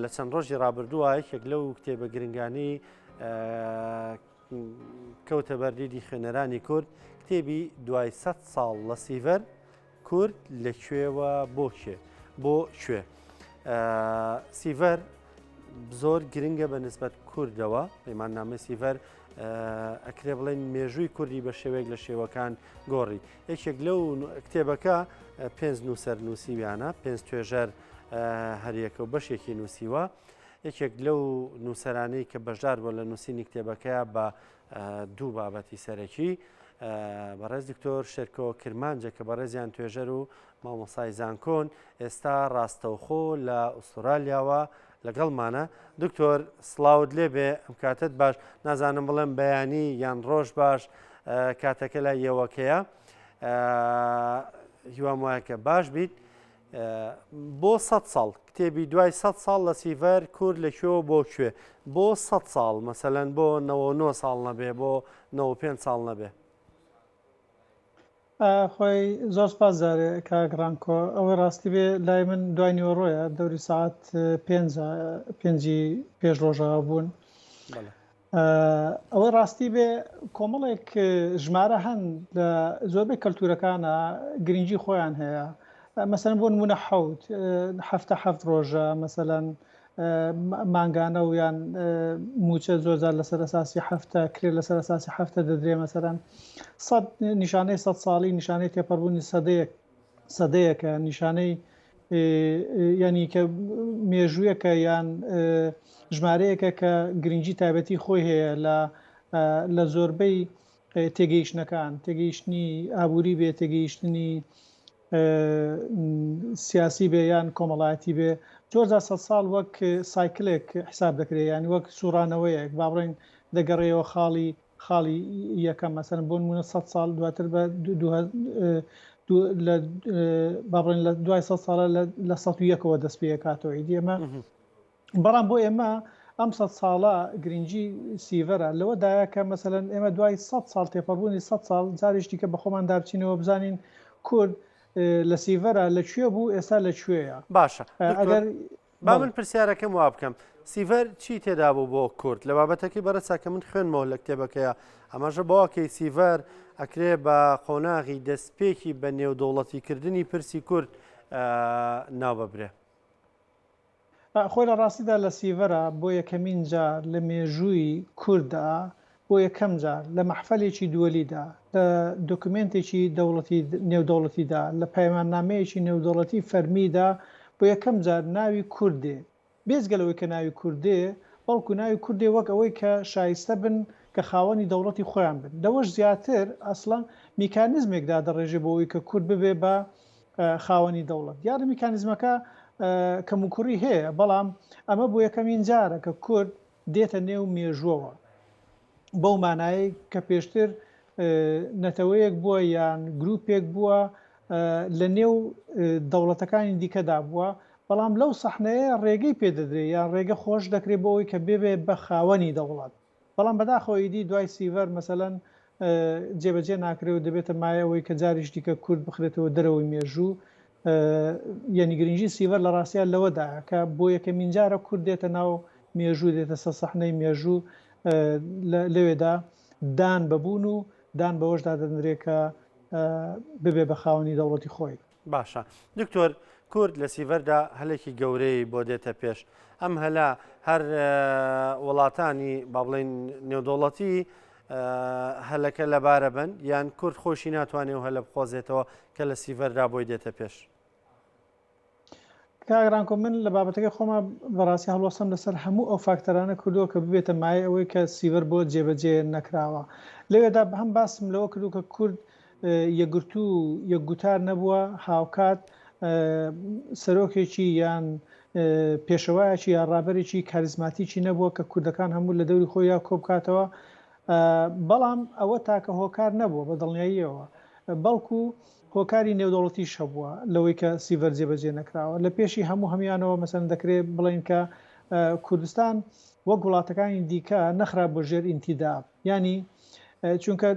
لە چەند ڕۆژی ڕابردووە یەکێک لەو کتێبە گرنگانی کەوتە بەردیدی خوێنەرانی کورد کتێبی دوای سە ساڵ لە سیڤەر کورد لە کوێوە بۆ کێ بۆ کوێ سیڤەر زۆر گرنگە بە نسبەت کوردەوە پەیماننامەی سیڤەر ئەکرێ بڵێن مێژووی کوردی بە شێوەیەک لە شێوەکان گۆڕی یەکێک لەو کتێبەکە پێنج نووسەر نووسیویانە پێنج توێژەر هەریەکە و بەشێکی نووسیوە یەکێک لەو نووسەرانەی کە بەشدار بووە لە نووسینی کتێبەکەیە بە دوو بابەتی سەرەکی بەڕێز دکتۆر شێرکۆ کرمانجە کە بەڕێزیان توێژەر و مامۆسای زانکۆن ئێستا ڕاستەوخۆ لە ئوسترالیاوە لەگەڵمانە دکتۆر سڵاوت لێبێ ئەم کاتت باش نازانم بڵێم بەیانی یان ڕۆژ باش کاتەکە لای یەوەکەیە هیوام وایە کە باش بیت بۆ سە ساڵ کتێبی دوای سە ساڵ لە سیڤەر کورد لە کوێوە بۆ کوێ بۆ سە ساڵ مەسەلەن بۆ 99 ساڵ نەبێ بۆ 95 ساڵ نەبێ خۆی زۆر سپاس جارێ کاک ڕانکۆ ئەوەی ڕاستی بێ لای من دوای نیوەڕۆیە دەوری سەعات پێنج پێنجی پێش ڕۆژاوا بوون ئەوەی ڕاستی بێ کۆمەڵێک ژمارە هەن لە زۆربەی کەلتورەکانە گرنگی خۆیان هەیە مەسەن بۆ نمونە حەوت هەفتە حەفت ڕۆژە مەسەلەن مانگانە و یان موچە زۆرجار لەسەر ئەساسی هەفتە کرێ لەسەر ئەساسی هەفتە دەدرێ مەسەلەن سەد نیشانەی سەد ساڵی نیشانەی تێپەڕبوونی سەدەیەک سەدەیەکە نیشانەی ینی کە مێژوویەکە یان ژمارەیەکە کە گرنگی تایبەتی خۆی هەیە لە لە زۆربەی تێگەیشتنەکان تێگەیشتنی ئابووری بێ تێگەیشتنی سیاسی بێ یان کۆمەڵایەتی بێ زۆرجار سە ساڵ وەک سایکلێک حساب دەکرێت یانی وەک سوڕانەوەیەک با بڵێین دەگەڕێەوە خاڵی خاڵی یەکەم مەسەلەن بۆ نمونە سە ساڵ دواتر بە لە با بڵێن لە دوای سە ساڵە لە سە یەکەوە دەست پێکاتەوە ئیدی ئەمە بەڵام بۆ ئێمە ئەم سە ساڵە گرنگی سیڤەرە لەوەدایە کە مەسەلەن ئێمە دوای سە ساڵ تێپەڕبوونی سە ساڵ جارێکی دیکە بە خۆمان دابچینەوە بزانین کورد لە سیڤەرە لە کوێ بوو ئێستا لە کوێیە باشە ئەگەر با من پرسیارەکەم وا بکەم سیڤەر چی تێدا بوو بۆ کورد لە بابەتەکەی بەرەسا کە من خوێنمەوە لە کتێبەکەیە ئەمەژە بەوەکەی سیڤەر ئەکرێ بە قۆناغی دەستپێکی بە نێودەوڵەتیکردنی پرسی کورد ناوببرێ. خۆی لە ڕاستیدا لە سیڤەرا بۆ یەکەمین جار لە مێژووی کورددا بۆ یەکەم جار لە مەحفەلێکی دووەلیدا، لە دۆکومێنتێکی دەوڵەتی نێودەوڵەتیدا، لە پەیماننامەیەکی نێودەوڵەتی فەرمیدا بۆ یەکەم جار ناوی کورد دێ. بێجگە لەوەی کە ناوی کورد دێ، بەڵکو ناوی کورد دێ وەک ئەوەی کە شایستە بن کە خاوەنی دەوڵەتی خۆیان بن. لەوەش زیاتر ئەسڵەن میکانیزمێک دادەڕێژێ بۆ ئەوەی کە کورد ببێ بە خاوەنی دەوڵەت. دیارە میکانیزمەکە کەموکوڕی هەیە، بەڵام ئەمە بۆ یەکەمین جارە کە کورد دێتە نێو مێژووەوە، بەو مانایەی کە پێشتر نەتەوەیەک بووە یان گروپێک بووە لە نێو دەوڵەتەکانی دیکەدا بووە، بەڵام لەو سەحنەیە ڕێگەی پێدەدرێت یان ڕێگە خۆش دەکرێت بۆ ئەوەی کە ببێ بە خاوەنی دەوڵەت. بەڵام بەداخەوە ئیدی دوای سیڤەر مەسەلەن جێبەجێ ناکرێ و دەبێتە مایە ئەوەی کە جاریش دیکە کورد بخرێتەوە دەرەوەی مێژوو. یەنی گرنگی سیڤەر لە ڕاستیا لەوەدایە کە بۆ یەکەمین جارە کورد دێتە ناو مێژوو، دێتە سەر سەحنەی مێژوو، لەوێدا دان بە بوون و دان بەوەشدا دەنرێ کە ببێ بە خاوەنی دەوڵەتی خۆی. باشە دکتۆر کورد لە سیڤەردا هەلێکی گەورەی بۆ دێتە پێش ئەم هەلە هەر وڵاتانی با بڵێین نێودەوڵەتی هەلەکە لەبارە بن یان کورد خۆشی ناتوانێت و هەلە بقۆزێتەوە کە لە سیڤەردا بۆی دێتە پێش. کاک ڕانکۆ من لە بابەتەکەی خۆما بەڕاستی هەڵوەستەم لەسەر هەموو ئەو فاکتەرانە کردووە کە ببێتە مایەی ئەوەی کە سیڤەر بۆ جێبەجێ نەکراوە. لەوێدا هەم باسم لەوە کردووە کە کورد یەکگرتوو و یەکگوتار نەبووە، هاوکات سەرۆکێکی یان پێشەوایەکی یا ڕابەرێکی کاریزماتیکی نەبووە کە کوردەکان هەموو لە دەوری خۆیدا کۆبکاتەوە. بەڵام ئەوە تاکە هۆکار نەبووە بە دڵنیاییەوە، بەڵکو هۆکاری نێودەوڵەتیش هەبووە لەوەی کە سیڤەر جێبەجێ نەکراوە. لە پێشی هەموو هەموویانەوە مەسەلەن دەکرێ بڵێین کە کوردستان وەک وڵاتەکانی دیکە نەخرابووە ژێر ئینتیداب. یانی چونکە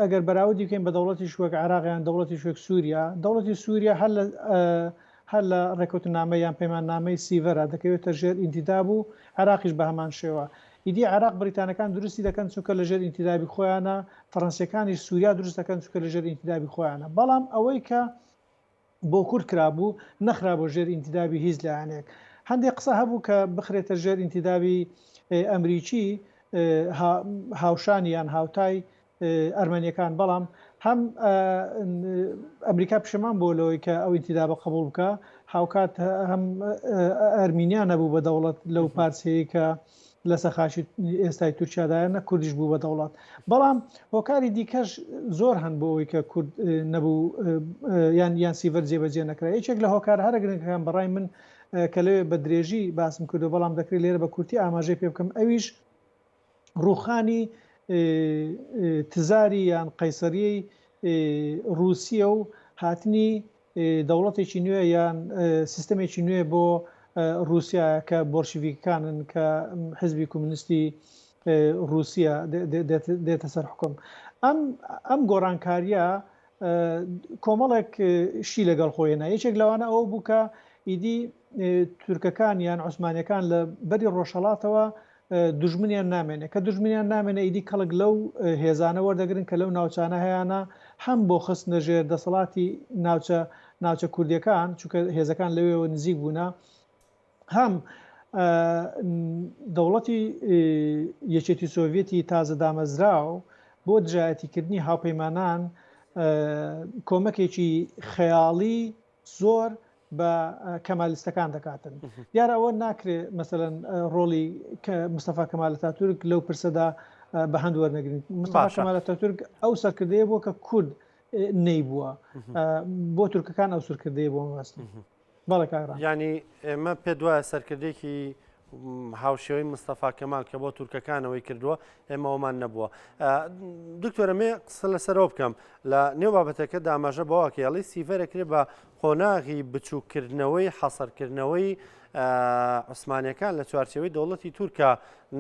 ئەگەر بەراوردی بکەین بە دەوڵەتیش وەک عێراق یان دەوڵەتیش وەک سووریا، دەوڵەتی سووریا هەر لە. هەر لە ڕێکەوتنامە یان پەیماننامەی سیڤەرا دەکەوێتە ژێر ئینتیداب و عێراقیش بە هەمان شێوە. ئیدی عێراق بریتانەکان دروستی دەکەن چونکە لە ژێر ئینتیدابی خۆیانە، فەرەنسیەکانیش سوریا دروست دەکەن چونکە لە ژێر ئینتیدابی خۆیانە. بەڵام ئەوەی کە بۆ کورد کرابوو نەخرابووە ژێر ئینتیدابی هیچ لایەنێک. هەندێک قسە هەبوو کە بخرێتە ژێر ئینتیدابی ئەمریکی هاوشانی یان هاوتای ئەرمەنیەکان بەڵام هەم ئەمریکا پشێمان بۆ لەوەی کە ئەو ئینتیدابە قبول بکە هاوکات هەم ئەرمینیا نەبوو بە دەوڵەت لەو پارچەیە کە لەسەر خاکی ئێستای تورکیادایە نە کوردیش بوو بە دەوڵەت بەڵام هۆکاری دیکەش زۆر هەن بۆ ئەوەی کە کورد نەبوو یان یان سیڤەر جێبەجێ نەکرا یەکێک لە هۆکار هەرە گرنگەکان بەڕای من کە لەوێ بە درێژی باسم کردو بەڵام دەکرێت لێرە بە کورتی ئاماژەی پێ بکەم ئەویش ڕووخانی تزاری یان قەیسەریەی ڕووسیە و هاتنی دەوڵەتێکی نوێ یان سیستەمێکی نوێ بۆ ڕووسیا کە بۆلشیڤیکەکانن کە حزبی کۆمۆنیستی ڕووسیا دێتە سەر حکوم. ئەم ئەم گۆڕانکاریە کۆمەڵێک شی لەگەڵ خۆی هێنا یەکێک لەوانە ئەوە بوو کە ئیدی تورکەکان یان عوسمانیەکان لە بەری ڕۆژهەڵاتەوە دوژمنیان نامێنێ کە دوژمنیان نامێنێ ئیدی کەڵک لەو هێزانە وەردەگرن کە لەو ناوچانە هەیانە هەم بۆ خستنە ژێر دەسەڵاتی ناوچە ناوچە کوردیەکان چونکە هێزەکان لەوێوە نزیک بوونە هەم دەوڵەتی یەکێتی سۆڤێتی تازە دامەزراو بۆ دژایەتیکردنی هاوپەیمانان کۆمەکێکی خەیاڵی زۆر بە کەمالیستەکان دەکاتن. دیارە ئەوە ناکرێ مەسەلەن ڕۆڵی مستەفا کەمال ئەتاتورک لەو پرسەدا بە هەند وەرنەگرین. مستەفا کەمال ئەتاتورک ئەو سەرکردەیە بووە کە کورد نەیبووە. بۆ تورکەکان ئەو سەرکردەیە بۆ مەبەستم. بەڵێ کاک ڕام. یانی ئێمە پێت وایە سەرکردێکی هاوشێوەی مستەفا کەمال کە بۆ تورکەکانەوەی کردووە ئێمە ئەومان نەبووە دکتۆرە مێ قسە لەسەرەوە بکەم لە نێو بابەتەکە داماژە بەواکەڵی سیڤەرەکرێ بە قۆناغی بچووککردنەوەی حەسەرکردنەوەی عوسمانەکان لە چوارچەوەی دەوڵەتی تورکا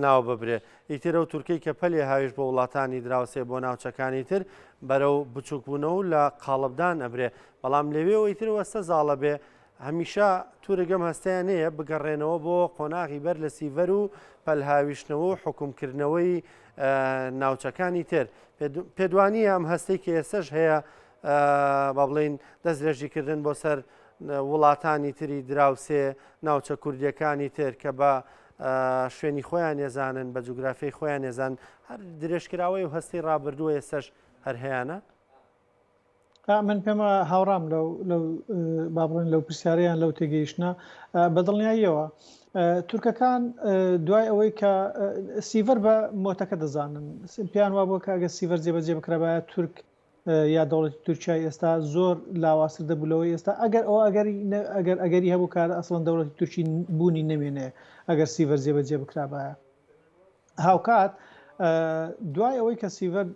ناو ببرێ ئیتر ئەو تورکەی کە پەلێ هاویش بۆ وڵاتانی دراوسێ بۆ ناوچەکانی تر بەرەو بچووکبوونەوە لە قاڵبدان ئەبرێ بەڵام لەوێەوە ئیتر وەستە زاڵە بێ هەمیشە تورک ئەم هەستەیان هەیە بگەڕێنەوە بۆ قۆناغی بەر لە سیڤەر و پەلهاویشتنەوە و حوکمکردنەوەی ناوچەکانی تر. پێت وانییە ئەم هەستەی کە ئێستەش هەیە با بڵێین دەستدرێژیکردن بۆ سەر وڵاتانی تری دراوسێ، ناوچە کوردییەکانی تر کە بە شوێنی خۆیان ێزانن، بە جوگرافیای خۆیان ێزان، هەر درێژکراوەی و هەستەی ڕابردووە ئێستەش هەر هەیانە؟ من پێم هاوڕام لەو لەو با بڵێن لەو پرسیارەیان لەو تێگەیشتنە بە دڵنیاییەوە تورکەکان دوای ئەوەی کە سیڤەر بە مۆتەکە دەزانن پێیان وابووە کە ئەگەر سیڤەر جێبەجێ بکرابایە تورک یا دەوڵەتی تورکیای ئێستا زۆر لاوازتر دەبوو لەوەی ئێستا ئەگەر ئەوە ئەگەری ئەگەر ئەگەری هەبوو کار ئەسڵەن دەوڵەتی تورکی بوونی نەمێنێ ئەگەر سیڤەر جێبەجێ بکرابایە هاوکات دوای ئەوەی کە سیڤەر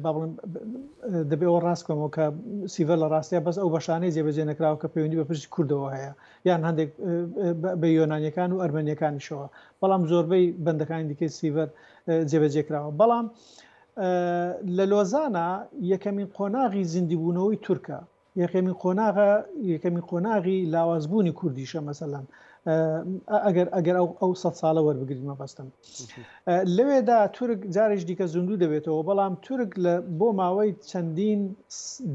با بڵێم دەبێ ئەوە ڕاست بکەمەوە کە سیڤەر لە ڕاستیا بەس ئەو بەشانەی جێبەجێ نەکراوە کە پەیوەندی بە پرسی کوردەوە هەیە یان هەندێک بە یۆنانیەکان و ئەرمەنیەکانیشەوە بەڵام زۆربەی بەندەکانی دیکەی سیڤەر جێبەجێ کراوە بەڵام لە لۆزانا یەکەمین قۆناغی زیندیبوونەوەی تورکە یەکەمین قۆناغە یەکەمین قۆناغی لاوازبوونی کوردیشە مەسەلەن ئەگەر ئەگەر ئەو ئەو سە ساڵە وەربگرین مەبەستم لەوێدا تورک جارێک دیکە زیندوو دەبێتەوە بەڵام تورک لە بۆ ماوەی چەندین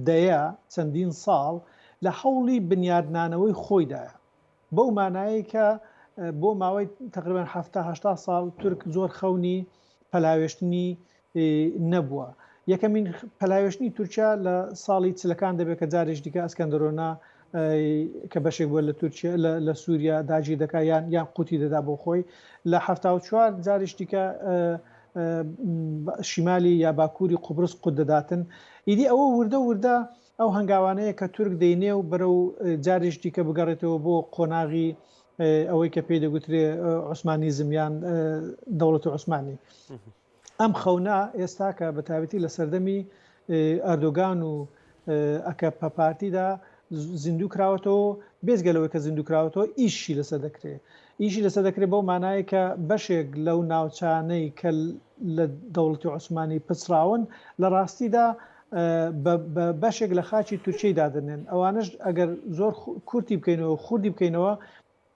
دەیە چەندین ساڵ لە هەوڵی بنیادنانەوەی خۆیدایە بەو مانایەی کە بۆ ماوەی تەقریبەن حەفتا هەشتا ساڵ تورک زۆر خەونی پەلاوێشتنی نەبووە. یەکەمین پەلاوێشتنی تورکیا لە ساڵی چلەکان دەبێت کە جارێکی دیکە ئەسکەندەرۆنا کە بەشێک بووە لە تورکیا لە سووریا داگیر دەکات یان یان قوتی دەدا بۆ خۆی لە 74 جارێکی دیکە شیمالی یا باکووری قوبرس قوت دەداتن ئیدی ئەوە وردە وردە ئەو هەنگاوانەیە کە تورک دەینێ و بەرەو جارێکی دیکە بگەڕێتەوە بۆ قۆناغی ئەوەی کە پێی دەگوترێ عوسمانیزم یان دەوڵەتی عوسمانی. ئەم خەونە ئێستا کە بە تایبەتی لە سەردەمی ئەردۆگان و ئەکەپە پارتیدا زیندوو کراوەتەوە، بێجگە لەوەی کە زیندوو کراوەتەوە ئیشی لەسەر دەکرێ. ئیشی لەسەر دەکرێت بەو مانایە کە بەشێک لەو ناوچانەی کە لە دەوڵەتی عوسمانی پچڕاون لە ڕاستیدا. بە بەشێک لە خاکی تورکیەی دادەنێن ئەوانەش ئەگەر زۆر کورتی بکەینەوە خوردی بکەینەوە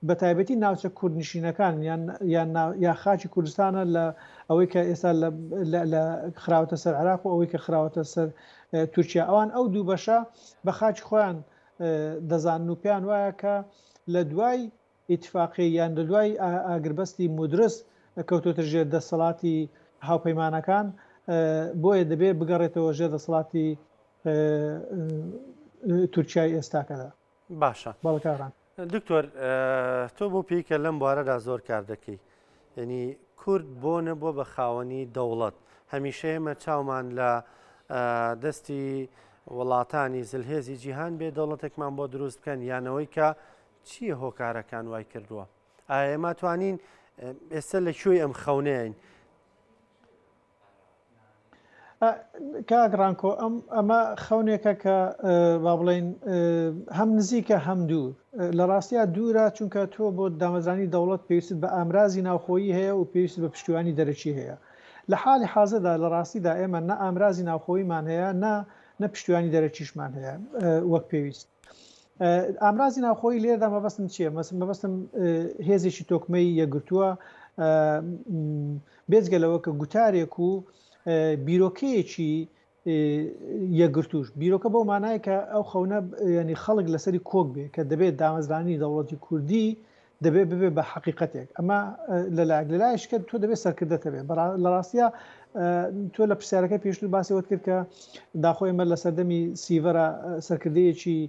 بە تایبەتی ناوچە کوردنشینەکان یان یان یا خاکی کوردستانە لە ئەوەی کە ئێستا لە لە خراوەتە سەر عێراق و ئەوەی کە خراوەتە سەر تورکیا ئەوان ئەو دوو بەشە بە خاکی خۆیان دەزانن و پێیان وایە کە لە دوای ئیتفاقی یان لە دوای ئاگربەستی مودرس کەوتۆتە ژێر دەسەڵاتی هاوپەیمانەکان بۆیە دەبێ بگەڕێتەوە ژێر دەسەڵاتی تورکیای ئێستاکەدا. باشە بەڵێ کاک ڕان. دکتۆر تۆ بۆ پێی کە لەم بوارەدا زۆر کار دەکەی یعنی کورد بۆ نەبووە بە خاوەنی دەوڵەت هەمیشە ئێمە چاومان لە دەستی وڵاتانی زلهێزی جیهان بێ دەوڵەتێکمان بۆ دروست بکەن یانەوەی کە چییە هۆکارەکان وای کردووە ئایا ئێمە توانین ئێستا لە کوێی ئەم خەونەین؟ کاک ڕانکۆ ئەم ئەمە خەونێکە کە با بڵێین هەم نزیکە هەم دوور لە ڕاستیا دوورە چونکە تۆ بۆ دامەزرانی دەوڵەت پێویستت بە ئامرازی ناوخۆیی هەیە و پێویست بە پشتیوانی دەرەکی هەیە لە حاڵی حازردا لە ڕاستیدا ئێمە نە ئامرازی ناوخۆییمان هەیە نە نە پشتیوانی دەرەکیشمان هەیە وەک پێویست ئامرازی ناوخۆیی لێرەدا مەبەستم چییە؟ مەبەستم هێزێکی تۆکمەی یەکگرتووە بێجگە لەوە کە گوتارێک و بیرۆکەیەکی یەکگرتووش بیرۆکە بەو مانای کە ئەو خەونە ینی خەڵک لەسەری کۆک بێ کە دەبێت دامەزرانی دەوڵەتی کوردی دەبێ ببێ بە حەقیقەتێک ئەمە لەلایەک لەلایش کە تۆ دەبێت سەرکردەتە بێ لە ڕاستە تۆ لە پرسیارەکە پێشتر باسیەوەت کرد کە داخۆ ئێمە لە سەردەمی سیڤەرە سەرکردەیەکی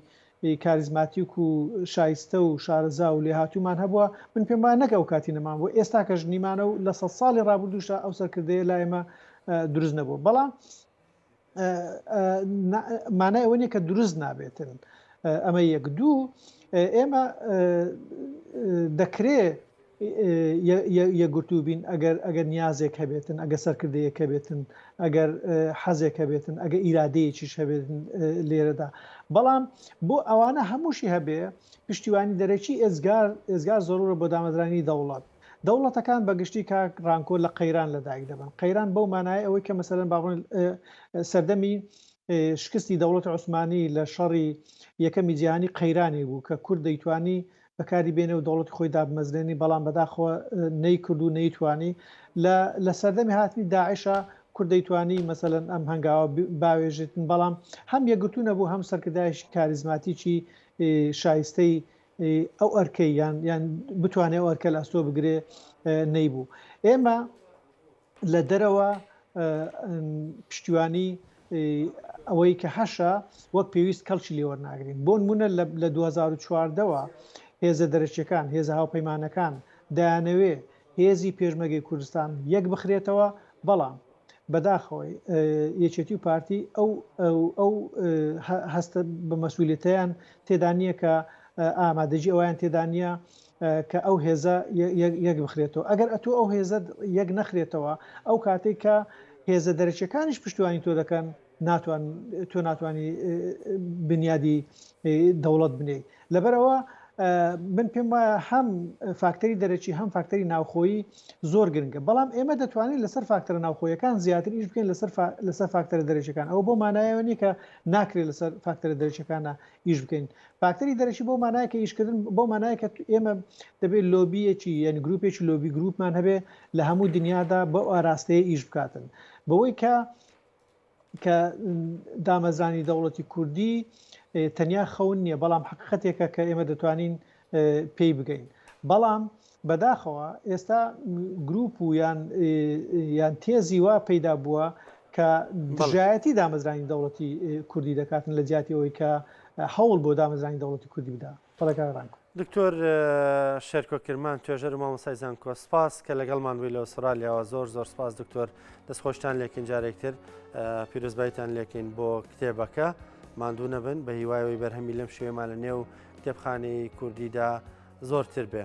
کاریزماتیک و شایستە و شارەزا و لێهاتوومان هەبووە من پێم وایە نەک ئەو کاتی نەمان بوو ئێستا کەش نیمانە و لە سە ساڵی ڕابردووشە ئەو سەرکردەیە لای ئێمە دروست نەبوو بەڵام مانای ئەوە نیە کە دروست نابێتن ئەمە یەک دوو ئێمە دەکرێ یەکگرتوو بین ئەگەر ئەگەر نیازێک هەبێتن ئەگە سەرکردەیەک هەبێتن ئەگەر حەزێک هەبێتن ئەگە ئیرادەیەکیش هەبێتن لێرەدا بەڵام بۆ ئەوانە هەمووشی هەبێ پشتیوانی دەرەکی ئێزگار ئێزگار زۆرورە بۆ دامەزرانی دەوڵەت دەوڵەتەکان بە گشتی کاک ڕانکۆ لە قەیران لە دایک دەبن. قەیران بەو مانایە ئەوەی کە مەسەلەن با بڵێین سەردەمی شکستی دەوڵەتی عوسمانی لە شەڕی یەکەمی جیهانی قەیرانی بوو کە کورد دەیتوانی بەکاری بێنێ و دەوڵەتی خۆی دابمەزرێنی بەڵام بەداخەوە نەیکرد و نەیتوانی لە لە سەردەمی هاتنی داعشە کورد دەیتوانی مەسەلەن ئەم هەنگاوە باوێژێتن بەڵام هەم یەکگرتوو نەبوو هەم سەرکردایەکی کاریزماتیکی شایستەی ئەو ئەرکەی یان یان بتوانێ ئەو ئەرکە لە ئەستۆ بگرێ نەیبوو ئێمە لە دەرەوە پشتیوانی ئەوەی کە هەشە وەک پێویست کەڵکی لێوەرناگرین بۆ نمونە لە 2014ەوە هێزە دەرەکیەکان هێزە هاوپەیمانەکان دەیانەوێ هێزی پێشمەرگەی کوردستان یەک بخرێتەوە بەڵام بەداخەوە یەکێتی و پارتی ئەو ئەو هەستە بە مەسئولیەتەیان تێدا نییە کە ئامادەگی ئەویان تێدا نییە کە ئەو هێزە یەک بخرێتەوە ئەگەر ئەتۆ ئەو هێزە یەک نەخرێتەوە ئەو کاتێک کە هێزە دەرەکیەکانیش پشتیوانی تۆ دەکەن ناتوان تۆ ناتوانانی بنیادی دەوڵەت بنێی لەبەرەوە من پێم وایە هەم فاکتەری دەرەکی هەم فاکتەری ناوخۆیی زۆر گرنگە بەڵام ئێمە دەتوانین لەسەر فاکتەرە ناوخۆیەکان زیاتر ئیش بکەین لەسەر لەسەر فاکتەرە دەرەکیەکان ئەوە بۆ مانایەوە نییە کە ناکرێت لەسەر فاکتەرە دەرەکیەکانە ئیش بکەین فاکتەری دەرەکی بۆ مانایە کە ئیشکردن بۆ مانایە کە ئێمە دەبێت لۆبیەکی یعنی گروپێکی لۆبی گروپمان هەبێ لە هەموو دنیادا بەو ئاراستەیە ئیش بکاتن بەوەی کە کە دامەزرانی دەوڵەتی کوردی تەنیا خەون نییە بەڵام حقیقەتێکە کە ئێمە دەتوانین پێی بگەین بەڵام بەداخەوە ئێستا گروپ و یان یان تێزی وا پەیدا بووە کە دژایەتی دامەزرانی دەوڵەتی کوردی دەکاتن لە جیاتی ئەوەی کە هەوڵ بۆ دامەزرانی دەوڵەتی کوردی بدا. بەڵێ کاک ڕانکۆ. دکتۆر شێرکۆ کرمان توێژەر و مامۆستای زانکۆ سپاس کە لەگەڵمان بووی لە ئوسترالیاوە زۆر زۆر سپاس دکتۆر دەستخۆشتان لێکین جارێکتر پیرۆزبایتان لێکین بۆ کتێبەکە ماندوو نەبن بە هیوایەوەی بەرهەمی لەم شێوەمان لە نێو کتێبخانەی کوردیدا زۆرتر بێ.